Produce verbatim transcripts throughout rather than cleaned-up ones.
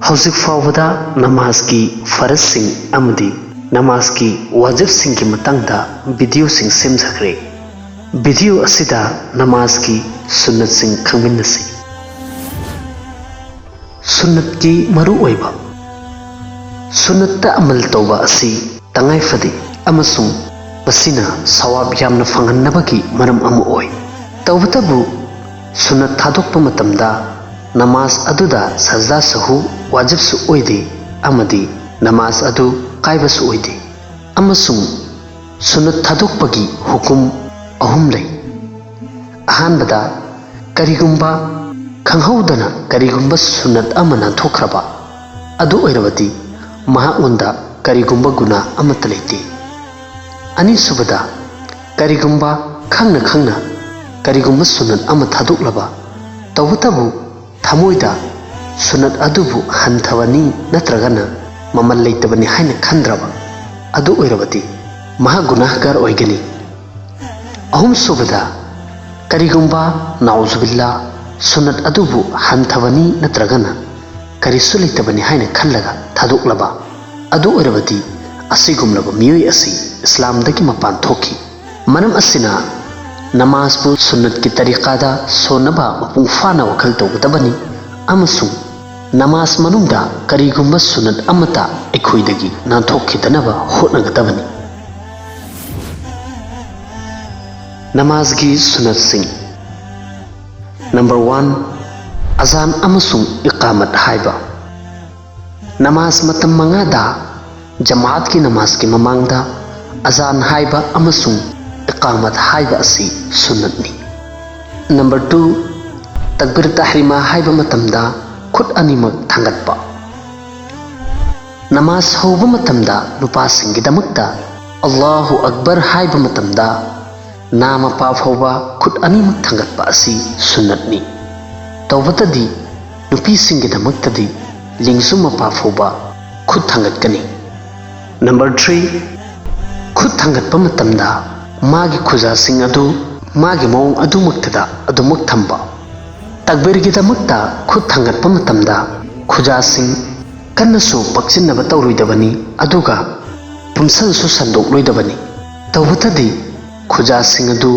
ꯍꯧꯖꯤꯛ ꯐꯥꯎꯕꯗ ꯅꯃꯥꯖꯀꯤ ꯐꯔꯖꯁꯤꯡ ꯑꯃꯗꯤ ꯅꯃꯥꯖꯀꯤ ꯋꯥꯖꯤꯕꯁꯤꯡꯒꯤ ꯃꯇꯥꯡꯗ ꯚꯤꯗꯤꯑꯣꯁꯤꯡ ꯁꯦꯝꯖꯈ꯭ꯔꯦ꯫ ꯚꯤꯗꯤꯑꯣ ꯑꯁꯤꯗ ꯅꯃꯥꯖꯀꯤ ꯁꯨꯟꯅꯠꯁꯤꯡ ꯈꯪꯃꯤꯟꯅꯁꯤ꯫ ꯁꯨꯟꯅꯠꯀꯤ ꯃꯔꯨꯑꯣꯏꯕ꯫ ꯁꯨꯟꯅꯠꯇ ꯑꯃꯜ ꯇꯧꯕ ꯑꯁꯤ ꯇꯉꯥꯏ ꯐꯗꯦ ꯑꯃꯁꯨꯡ ꯃꯁꯤꯅ ꯁꯋꯥꯕ ꯌꯥꯝꯅ ꯐꯪꯍꯟꯅꯕꯒꯤ ꯃꯔꯝ ꯑꯃ ꯑꯣꯏ꯫ ꯇꯧꯕꯇꯕꯨ, ꯁꯨꯟꯅꯠ ꯊꯥꯗꯣꯛꯄ ꯃꯇꯝꯗ ꯅꯃꯥꯖ ꯑꯗꯨꯗ ꯁꯖꯗꯥ ꯁꯍꯨ ꯋꯥꯖꯤꯕꯁꯨ ꯑꯣꯏꯗꯦ ꯑꯃꯗꯤ ꯅꯃꯥꯖ ꯑꯗꯨ ꯀꯥꯏꯕꯁꯨ ꯑꯣꯏꯗꯦ꯫ ꯑꯃꯁꯨꯡ ꯁꯨꯟꯅꯠ ꯊꯥꯗꯣꯛꯄꯒꯤ ꯍꯨꯀꯨꯝ ꯑꯍꯨꯝ ꯂꯩ꯫ ꯑꯍꯥꯟꯕꯗ, ꯀꯔꯤꯒꯨꯝꯕ ꯈꯪꯍꯧꯗꯅ ꯀꯔꯤꯒꯨꯝꯕ ꯁꯨꯟꯅꯠ ꯑꯃ ꯅꯥꯟꯊꯣꯛꯈ꯭ꯔꯕ ꯑꯗꯨ ꯑꯣꯏꯔꯕꯗꯤ ꯃꯍꯥꯛꯉꯣꯟꯗ ꯀꯔꯤꯒꯨꯝꯕ ꯒꯨꯅꯥ ꯑꯃꯠꯇ ꯂꯩꯇꯦ꯫ ꯑꯅꯤꯁꯨꯕꯗ, ꯀꯔꯤꯒꯨꯝꯕ ꯈꯪꯅ ꯈꯪꯅ ꯀꯔꯤꯒꯨꯝꯕ ꯁꯨꯟꯅꯠ ꯑꯃ ꯊꯥꯗꯣꯛꯂꯕ, ꯇꯧꯕꯇꯕꯨ ꯊꯃꯣꯏꯗ ꯁꯨꯟꯅꯠ ꯑꯗꯨꯕꯨ ꯍꯟꯊꯕꯅꯤ ꯅꯠꯇ꯭ꯔꯒꯅ ꯃꯃꯜ ꯂꯩꯇꯕꯅꯤ ꯍꯥꯏꯅ ꯈꯟꯗ꯭ꯔꯕ ꯑꯗꯨ ꯑꯣꯏꯔꯕꯗꯤ ꯃꯍꯥꯛ ꯒꯨꯅꯥꯍꯒꯥꯔ ꯑꯣꯏꯒꯅꯤ꯫ ꯑꯍꯨꯝꯁꯨꯕꯗ, ꯀꯔꯤꯒꯨꯝꯕ, ꯅꯥꯎꯖꯨꯕꯤꯜꯂꯥ, ꯁꯨꯟꯅꯠ ꯑꯗꯨꯕꯨ ꯍꯟꯊꯕꯅꯤ ꯅꯠꯇ꯭ꯔꯒꯅ ꯀꯔꯤꯁꯨ ꯂꯩꯇꯕꯅꯤ ꯍꯥꯏꯅ ꯈꯜꯂꯒ ꯊꯥꯗꯣꯛꯂꯕ ꯑꯗꯨ ꯑꯣꯏꯔꯕꯗꯤ ꯑꯁꯤꯒꯨꯝꯂꯕ ꯃꯤꯑꯣꯏ ꯑꯁꯤ ꯏꯁꯂꯥꯝꯗꯒꯤ ꯃꯄꯥꯟ ꯊꯣꯛꯈꯤ꯫ ꯃꯔꯝ ꯑꯁꯤꯅ ꯅꯃꯥꯖꯄꯨ ꯁꯨꯟꯅꯠꯀꯤ ꯇꯔꯤꯀꯥꯗ ꯁꯣꯟꯅꯕ ꯃꯄꯨꯡ ꯐꯥꯅ ꯋꯥꯈꯜ ꯇꯧꯒꯗꯕꯅꯤ ꯑꯃꯁꯨꯡ ꯅꯃꯥꯖ ꯃꯅꯨꯡꯗ ꯀꯔꯤꯒꯨꯝꯕ ꯁꯨꯟꯅꯠ ꯑꯃꯠꯇ ꯑꯩꯈꯣꯏꯗꯒꯤ ꯅꯥꯟꯊꯣꯛꯈꯤꯗꯅꯕ ꯍꯣꯠꯅꯒꯗꯕꯅꯤ꯫ ꯅꯃꯥꯖꯒꯤ ꯁꯨꯟꯅꯠꯁꯤꯡ꯫ ꯅꯝꯕꯔ ꯋꯥꯟ, ꯑꯖꯥꯟ ꯑꯃꯁꯨꯡ ꯏꯀꯥꯃꯠ ꯍꯥꯏꯕ꯫ ꯅꯃꯥꯖ ꯃꯇꯝ ꯃꯉꯥꯗ ꯖꯃꯥꯑꯠꯀꯤ ꯅꯃꯥꯖꯀꯤ ꯃꯃꯥꯡꯗ ꯑꯖꯥꯟ ꯍꯥꯏꯕ ꯑꯃꯁꯨꯡ ꯏꯀꯥꯃꯠ ꯍꯥꯏꯕ ꯑꯁꯤ ꯁꯨꯟꯅꯠꯅꯤ꯫ ꯅꯝꯕꯔ ꯇꯨ, ꯇꯛꯕꯤꯔ ꯇꯍꯔꯤꯃꯥ ꯍꯥꯏꯕ ꯃꯇꯝꯗ ꯈꯨꯠ ꯑꯅꯤꯃꯛ ꯊꯥꯡꯒꯠꯄ꯫ ꯅꯃꯥꯖ ꯍꯧꯕ ꯃꯇꯝꯗ ꯅꯨꯄꯥꯁꯤꯡꯒꯤꯗꯃꯛꯇ ꯑꯜꯂꯥꯍꯨ ꯑꯛꯕꯔ ꯍꯥꯏꯕ ꯃꯇꯝꯗ ꯅꯥ ꯃꯄꯥ ꯐꯥꯎꯕ ꯈꯨꯠ ꯑꯅꯤꯃꯛ ꯊꯥꯡꯒꯠꯄ ꯑꯁꯤ ꯁꯨꯟꯅꯠꯅꯤ꯫ ꯇꯧꯕꯇꯗꯤ ꯅꯨꯄꯤꯁꯤꯡꯒꯤꯗꯃꯛꯇꯗꯤ ꯂꯦꯡꯖꯨꯝ ꯃꯄꯥ ꯐꯥꯎꯕ ꯈꯨꯠ ꯊꯥꯡꯒꯠꯀꯅꯤ꯫ ꯅꯝꯕꯔ ꯊ꯭ꯔꯤ, ꯈꯨꯠ ꯊꯥꯡꯒꯠꯄ ꯃꯇꯝꯗ ꯃꯥꯒꯤ ꯈꯨꯖꯥꯁꯤꯡ ꯑꯗꯨ ꯃꯥꯒꯤ ꯃꯑꯣꯡ ꯑꯗꯨꯃꯛꯇꯗ ꯑꯗꯨꯃꯛ ꯊꯝꯕ꯫ ꯇꯛꯕꯤꯔꯒꯤꯗꯃꯛꯇ ꯈꯨꯠ ꯊꯥꯡꯒꯠꯄ ꯃꯇꯝꯗ ꯈꯨꯖꯥꯁꯤꯡ ꯀꯟꯅꯁꯨ ꯄꯛꯆꯤꯟꯅꯕ ꯇꯧꯔꯣꯏꯗꯕꯅꯤ, ꯑꯗꯨꯒ ꯄꯨꯝꯁꯜꯁꯨ ꯁꯟꯗꯣꯛꯂꯣꯏꯗꯕꯅꯤ꯫ ꯇꯧꯕꯇꯗꯤ ꯈꯨꯖꯥꯁꯤꯡ ꯑꯗꯨ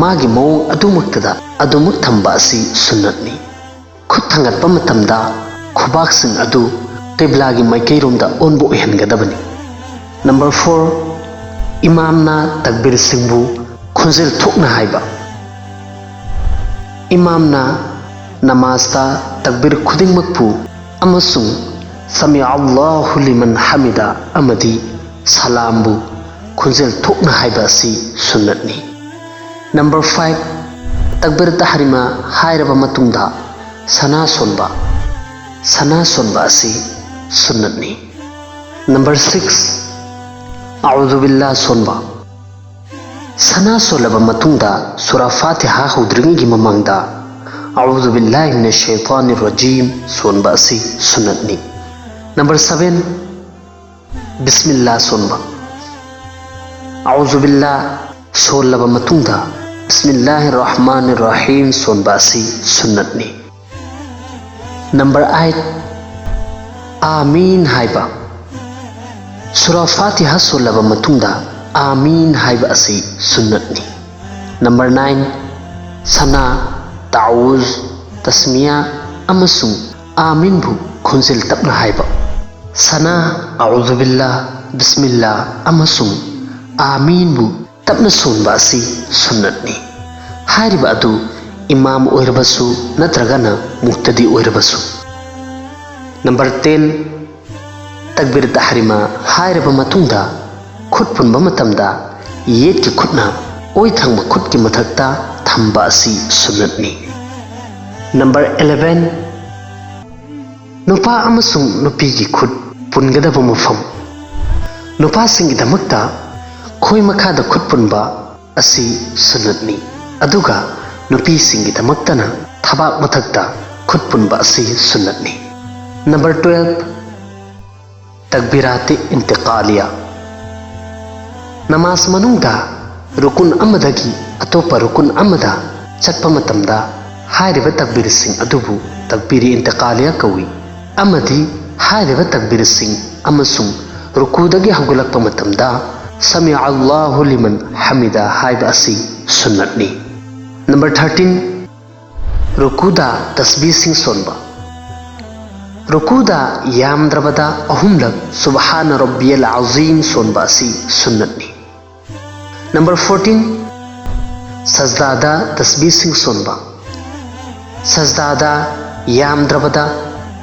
ꯃꯥꯒꯤ ꯃꯑꯣꯡ ꯑꯗꯨꯃꯛꯇꯗ ꯑꯗꯨꯃꯛ ꯊꯝꯕ ꯑꯁꯤ ꯁꯨꯟꯅꯠꯅꯤ꯫ ꯈꯨꯠ ꯊꯥꯡꯒꯠꯄ ꯃꯇꯝꯗ ꯈꯨꯕꯥꯛꯁꯤꯡ ꯑꯗꯨ ꯀꯤꯕ꯭ꯂꯥꯒꯤ ꯃꯥꯏꯀꯩꯔꯣꯝꯗ ꯑꯣꯟꯕ ꯑꯣꯏꯍꯟꯒꯗꯕꯅꯤ꯫ ꯅꯝꯕꯔ ꯐꯣꯔ, ꯏꯃꯥꯝꯅ ꯇꯛꯕꯤꯔꯁꯤꯡꯕꯨ ꯈꯣꯟꯖꯦꯜ ꯊꯣꯛꯅ ꯍꯥꯏꯕ꯫ ꯏꯃꯥꯝꯅ ꯅꯃꯥꯖꯇ ꯇꯛꯕꯤꯔ ꯈꯨꯗꯤꯡꯃꯛꯄꯨ ꯑꯃꯁꯨꯡ "ꯁꯃꯤ ꯑꯜꯂꯥꯍꯨ ꯂꯤꯃꯟ ꯍꯃꯤꯗ" ꯑꯃꯗꯤ "ꯁꯂꯥꯝꯕꯨ" ꯈꯣꯟꯖꯦꯜ ꯊꯣꯛꯅ ꯍꯥꯏꯕ ꯑꯁꯤ ꯁꯨꯟꯅꯠꯅꯤ꯫ ꯅꯝꯕꯔ ꯐꯥꯏꯚ, ꯇꯛꯕꯤꯔ ꯇꯍꯔꯤꯃꯥ ꯍꯥꯏꯔꯕ ꯃꯇꯨꯡꯗ ꯁꯅꯥ ꯁꯣꯟꯕ, ꯁꯅꯥ ꯁꯣꯟꯕ ꯑꯁꯤ ꯁꯨꯟꯅꯠꯅꯤ꯫ ꯅꯝꯕꯔ ꯁꯤꯛꯁ, ꯑꯎꯖꯨ ꯕꯤꯜꯂꯥ ꯁꯣꯟꯕ꯫ ꯁꯅꯥ ꯁꯣꯜꯂꯕ ꯃꯇꯨꯡꯗ ꯁꯨꯔꯥ ꯐꯥꯇꯤꯍꯥ ꯍꯧꯗ꯭ꯔꯤꯉꯩꯒꯤ ꯃꯃꯥꯡꯗ "ꯑꯎꯖꯨ ꯕꯤꯜꯂꯥꯍꯤ ꯃꯤꯅ ꯁꯩꯇꯥꯅꯤ ꯔꯖꯤꯝ" ꯁꯣꯟꯕ ꯑꯁꯤ ꯁꯨꯟꯅꯠꯅꯤ꯫ ꯅꯝꯕꯔ ꯁꯚꯦꯟ, ꯕꯤꯁꯃꯤꯜꯂꯥ ꯁꯣꯟꯕ꯫ "ꯑꯎꯖꯨ ꯕꯤꯜꯂꯥ" ꯁꯣꯜꯂꯕ ꯃꯇꯨꯡꯗ "ꯕꯤꯁꯃꯤꯜꯂꯥꯍꯤ ꯔꯍꯃꯥꯅꯤ ꯔꯍꯤꯝ" ꯁꯣꯟꯕ ꯑꯁꯤ ꯁꯨꯟꯅꯠꯅꯤ꯫ ꯅꯝꯕꯔ ꯑꯥꯏꯠ, "ꯑꯥꯃꯤꯟ" ꯍꯥꯏꯕ꯫ ꯁꯨꯔꯥ ꯐꯥꯇꯤꯍꯥ ꯁꯣꯜꯂꯕ ꯃꯇꯨꯡꯗ "ꯑꯥꯃꯤꯟ" ꯍꯥꯏꯕ ꯑꯁꯤ ꯁꯨꯟꯅꯠꯅꯤ꯫ ꯅꯝꯕꯔ ꯅꯥꯏꯟ, ꯁꯅꯥ, ꯇꯥꯎꯖ, ꯇꯁꯃꯤꯌꯥ ꯑꯃꯁꯨꯡ "ꯑꯥꯃꯤꯟꯕꯨ" ꯈꯣꯟꯖꯦꯜ ꯇꯞꯅ ꯍꯥꯏꯕ꯫ ꯁꯅꯥ, "ꯑꯎꯖꯨ ꯕꯤꯜꯂꯥ", "ꯕꯤꯁꯃꯤꯜꯂꯥ" ꯑꯃꯁꯨꯡ "ꯑꯥꯃꯤꯟꯕꯨ" ꯇꯞꯅ ꯁꯣꯟꯕ ꯑꯁꯤ ꯁꯨꯟꯅꯠꯅꯤ꯫ ꯍꯥꯏꯔꯤꯕ ꯑꯗꯨ ꯏꯃꯥꯝ ꯑꯣꯏꯔꯕꯁꯨ ꯅꯠꯇ꯭ꯔꯒꯅ ꯃꯨꯛꯇꯗꯤ ꯑꯣꯏꯔꯕꯁꯨ꯫ ꯅꯝꯕꯔ ꯇꯦꯟ, ꯇꯛꯕꯤꯔ ꯇꯍꯔꯤꯃꯥ ꯍꯥꯏꯔꯕ ꯃꯇꯨꯡꯗ ꯈꯨꯠ ꯄꯨꯟꯕ ꯃꯇꯝꯗ ꯌꯦꯠꯀꯤ ꯈꯨꯠꯅ ꯑꯣꯏ ꯊꯪꯕ ꯈꯨꯠꯀꯤ ꯃꯊꯛꯇ ꯊꯝꯕ ꯑꯁꯤ ꯁꯨꯟꯅꯠꯅꯤ꯫ ꯅꯝꯕꯔ ꯑꯦꯂꯦꯚꯦꯟ, ꯅꯨꯄꯥ ꯑꯃꯁꯨꯡ ꯅꯨꯄꯤꯒꯤ ꯈꯨꯠ ꯄꯨꯟꯒꯗꯕ ꯃꯐꯝ꯫ ꯅꯨꯄꯥꯁꯤꯡꯒꯤꯗꯃꯛꯇ ꯈꯣꯏ ꯃꯈꯥꯗ ꯈꯨꯠ ꯄꯨꯟꯕ ꯑꯁꯤ ꯁꯨꯟꯅꯠꯅꯤ, ꯑꯗꯨꯒ ꯅꯨꯄꯤꯁꯤꯡꯒꯤꯗꯃꯛꯇꯅ ꯊꯕꯥꯛ ꯃꯊꯛꯇ ꯈꯨꯠ ꯄꯨꯟꯕ ꯑꯁꯤ ꯁꯨꯟꯅꯠꯅꯤ꯫ Number twelve, ꯇꯛꯕꯤꯔꯥꯇꯤ ꯏꯟꯇꯤꯀꯥꯂꯤꯌꯥ꯫ ꯅꯃꯥꯖ ꯃꯅꯨꯡꯗ ꯔꯨꯀꯨꯟ ꯑꯃꯗꯒꯤ ꯑꯇꯣꯞꯄ ꯔꯨꯀꯨꯟ ꯑꯃꯗ ꯆꯠꯄ ꯃꯇꯝꯗ ꯍꯥꯏꯔꯤꯕ ꯇꯛꯕꯤꯔꯁꯤꯡ ꯑꯗꯨꯕꯨ ꯇꯛꯕꯤꯔꯤ ꯏꯟꯇꯤꯀꯥꯂꯤꯌꯥ ꯀꯧꯏ꯫ ꯑꯃꯗꯤ ꯍꯥꯏꯔꯤꯕ ꯇꯛꯕꯤꯔꯁꯤꯡ ꯑꯃꯁꯨꯡ ꯔꯨꯀꯨꯗꯒꯤ ꯍꯧꯒꯠꯂꯛꯄ ꯃꯇꯝꯗ "ꯁꯃꯤ ꯑꯜꯂꯥꯍꯨ ꯂꯤꯃꯟ ꯍꯃꯤꯗ" ꯍꯥꯏꯕ ꯑꯁꯤ ꯁꯨꯟꯅꯠꯅꯤ꯫ ꯅꯝꯕꯔ ꯊꯥꯔꯇꯤꯟ, ꯔꯨꯀꯨꯗ ꯇꯁꯕꯤꯁꯤꯡ ꯁꯣꯟꯕ꯫ ꯔꯨꯀꯨꯗ ꯌꯥꯝꯗ꯭ꯔꯕꯗ ꯑꯍꯨꯝꯂꯛ "ꯁꯨꯕꯍꯥꯅ ꯔꯕꯤꯌꯜ ꯑꯖꯤꯝ" ꯁꯣꯟꯕ ꯑꯁꯤ ꯁꯨꯟꯅꯠꯅꯤ꯫ ꯅꯝꯕꯔ ꯐꯣꯔꯇꯤꯟ, ꯁꯖꯗꯥꯗ ꯇꯁꯕꯤꯁꯤꯡ ꯁꯣꯟꯕ꯫ ꯁꯖꯗꯥꯗ ꯌꯥꯝꯗ꯭ꯔꯕꯗ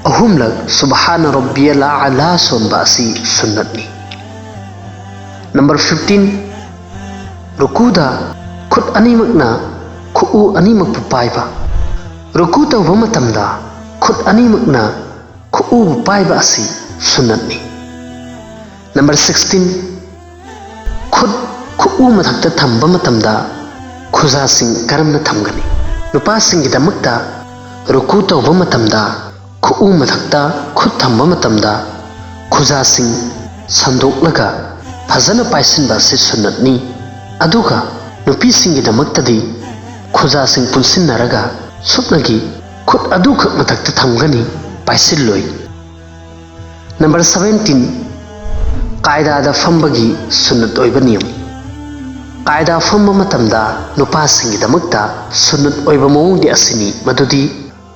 ꯑꯍꯨꯝꯂꯛ "ꯁꯨꯕꯍꯥꯅ ꯔꯕꯤꯌꯜ ꯑꯂꯥ" ꯁꯣꯟꯕ ꯑꯁꯤ ꯁꯨꯟꯅꯠꯅꯤ꯫ ꯅꯝꯕꯔ ꯐꯤꯐꯇꯤꯟ, ꯔꯨꯀꯨꯗ ꯈꯨꯠ ꯑꯅꯤꯃꯛꯅ ꯈꯨꯎ ꯑꯅꯤꯃꯛꯄꯨ ꯄꯥꯏꯕ꯫ ꯔꯨꯀꯨ ꯇꯧꯕ ꯃꯇꯝꯗ ꯈꯨꯠ ꯑꯅꯤꯃꯛꯅ ꯈꯨꯎꯕꯨ ꯄꯥꯏꯕ ꯑꯁꯤ ꯁꯨꯟꯅꯠꯅꯤ꯫ ꯅꯝꯕꯔ ꯁꯤꯛꯁꯇꯤꯟ, ꯈꯨꯠ ꯈꯨꯎ ꯃꯊꯛꯇ ꯊꯝꯕ ꯃꯇꯝꯗ ꯈꯨꯖꯥꯁꯤꯡ ꯀꯔꯝꯅ ꯊꯝꯒꯅꯤ? ꯅꯨꯄꯥꯁꯤꯡꯒꯤꯗꯃꯛꯇ ꯔꯨꯀꯨ ꯇꯧꯕ ꯃꯇꯝꯗ ꯈꯨꯎ ꯃꯊꯛꯇ ꯈꯨꯠ ꯊꯝꯕ ꯃꯇꯝꯗ ꯈꯨꯖꯥꯁꯤꯡ ꯁꯟꯗꯣꯛꯂꯒ ꯐꯖꯅ ꯄꯥꯏꯁꯤꯟꯕ ꯑꯁꯤ ꯁꯨꯟꯅꯠꯅꯤ꯫ ꯑꯗꯨꯒ ꯅꯨꯄꯤꯁꯤꯡꯒꯤꯗꯃꯛꯇꯗꯤ ꯈꯨꯖꯥꯁꯤꯡ ꯄꯨꯟꯁꯤꯟꯅꯔꯒ ꯁꯨꯞꯅꯒꯤ ꯈꯨꯠ ꯑꯗꯨꯈꯛ ꯃꯊꯛꯇ ꯊꯝꯒꯅꯤ, ꯄꯥꯏꯁꯤꯜꯂꯣꯏ꯫ ꯅꯝꯕꯔ ꯁꯚꯦꯟꯇꯤꯟ, ꯀꯥꯏꯗꯥꯗ ꯐꯝꯕꯒꯤ ꯁꯨꯟꯅꯠ ꯑꯣꯏꯕ ꯅꯤꯌꯝ꯫ ꯀꯥꯏꯗꯥ ꯐꯝꯕ ꯃꯇꯝꯗ ꯅꯨꯄꯥꯁꯤꯡꯒꯤꯗꯃꯛꯇ ꯁꯨꯟꯅꯠ ꯑꯣꯏꯕ ꯃꯑꯣꯡꯗꯤ ꯑꯁꯤꯅꯤ, ꯃꯗꯨꯗꯤ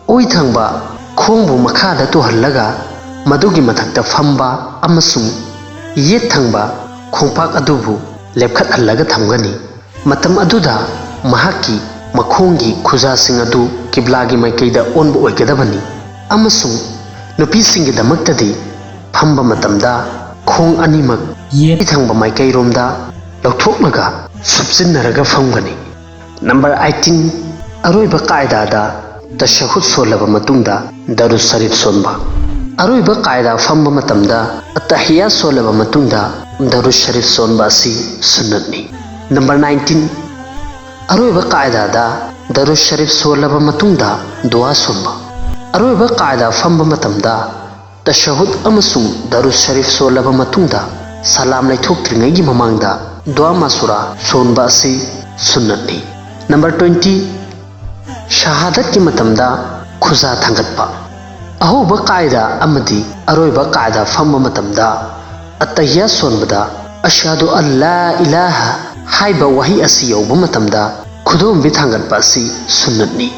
ꯑꯣꯏ ꯊꯪꯕ ꯈꯣꯡꯕꯨ ꯃꯈꯥꯗ ꯇꯨꯍꯜꯂꯒ ꯃꯗꯨꯒꯤ ꯃꯊꯛꯇ ꯐꯝꯕ ꯑꯃꯁꯨꯡ ꯌꯦꯠ ꯊꯪꯕ ꯈꯣꯡꯄꯥꯛ ꯑꯗꯨꯕꯨ ꯂꯦꯞꯈꯠꯍꯜꯂꯒ ꯊꯝꯒꯅꯤ꯫ ꯃꯇꯝ ꯑꯗꯨꯗ ꯃꯍꯥꯛꯀꯤ ꯃꯈꯣꯡꯒꯤ ꯈꯨꯖꯥꯁꯤꯡ ꯑꯗꯨ ꯀꯤꯕ꯭ꯂꯥꯒꯤ ꯃꯥꯏꯀꯩꯗ ꯑꯣꯟꯕ ꯑꯣꯏꯒꯗꯕꯅꯤ, ꯑꯃꯁꯨꯡ ꯅꯨꯄꯤꯁꯤꯡꯒꯤꯗꯃꯛꯇꯗꯤ ꯐꯝꯕ ꯃꯇꯝꯗ ꯈꯣꯡ ꯑꯅꯤꯃꯛ ꯌꯦꯠ ꯊꯪꯕ ꯃꯥꯏꯀꯩꯔꯣꯝꯗ ꯂꯧꯊꯣꯛꯂꯒ ꯁꯨꯞꯆꯤꯟꯅꯔꯒ ꯐꯝꯒꯅꯤ꯫ ꯅꯝꯕꯔ ꯑꯩꯠꯇꯤꯟ, ꯑꯔꯣꯏꯕ ꯀꯥꯏꯗꯥꯗ ꯇꯁꯍꯨꯗ ꯁꯣꯜꯂꯕ ꯃꯇꯨꯡꯗ ꯗꯔꯨꯗ ꯁꯔꯤꯐ ꯁꯣꯟꯕ꯫ ꯑꯔꯣꯏꯕ ꯀꯥꯏꯗꯥ ꯐꯝꯕ ꯃꯇꯝꯗ ꯑꯠꯇꯍꯤꯌꯥ ꯁꯣꯜꯂꯕ ꯃꯇꯨꯡꯗ ꯗꯔꯨꯗ ꯁꯔꯤꯐ ꯁꯣꯟꯕ ꯑꯁꯤ ꯁꯨꯟꯅꯠꯅꯤ꯫ ꯅꯝꯕꯔ ꯅꯥꯏꯟꯇꯤꯟ, ꯑꯔꯣꯏꯕ ꯀꯥꯏꯗꯥꯗ ꯗꯔꯨꯗ ꯁꯔꯤꯐ ꯁꯣꯜꯂꯕ ꯃꯇꯨꯡꯗ ꯗꯨꯋꯥ ꯁꯣꯟꯕ꯫ ꯑꯔꯣꯏꯕ ꯀꯥꯏꯗꯥ ꯐꯝꯕ ꯃꯇꯝꯗ ꯇꯁꯍꯨꯗ ꯑꯃꯁꯨꯡ ꯗꯔꯨꯗ ꯁꯔꯤꯐ ꯁꯣꯜꯂꯕ ꯃꯇꯨꯡꯗ ꯁꯂꯥꯝ ꯂꯩꯊꯣꯛꯇ꯭ꯔꯤꯉꯩꯒꯤ ꯃꯃꯥꯡꯗ ꯗꯨꯋꯥ ꯃꯥꯁꯨꯔꯥ ꯁꯣꯟꯕ ꯑꯁꯤ ꯁꯨꯟꯅꯠꯅꯤ꯫ ꯅꯝꯕꯔ ꯇ꯭ꯋꯦꯟꯇꯤ, ꯁꯍꯥꯗꯠꯀꯤ ꯃꯇꯝꯗ ꯈꯨꯖꯥ ꯊꯥꯡꯒꯠꯄ꯫ ꯑꯍꯧꯕ ꯀꯥꯏꯗ ꯑꯃꯗꯤ ꯑꯔꯣꯏꯕ ꯀꯥꯏꯗ ꯐꯝꯕ ꯃꯇꯝꯗ ꯑꯠꯇꯍꯤꯌꯥ ꯁꯣꯟꯕꯗ "ꯑꯁꯍꯗꯨ ꯑꯜ ꯂꯥ ꯏꯂꯥꯍ" ꯍꯥꯏꯕ ꯋꯥꯍꯩ ꯑꯁꯤ ꯌꯧꯕ ꯃꯇꯝꯗ ꯈꯨꯗꯣꯝꯕꯤ ꯊꯥꯡꯒꯠꯄ ꯑꯁꯤ ꯁꯨꯟꯅꯠꯅꯤ꯫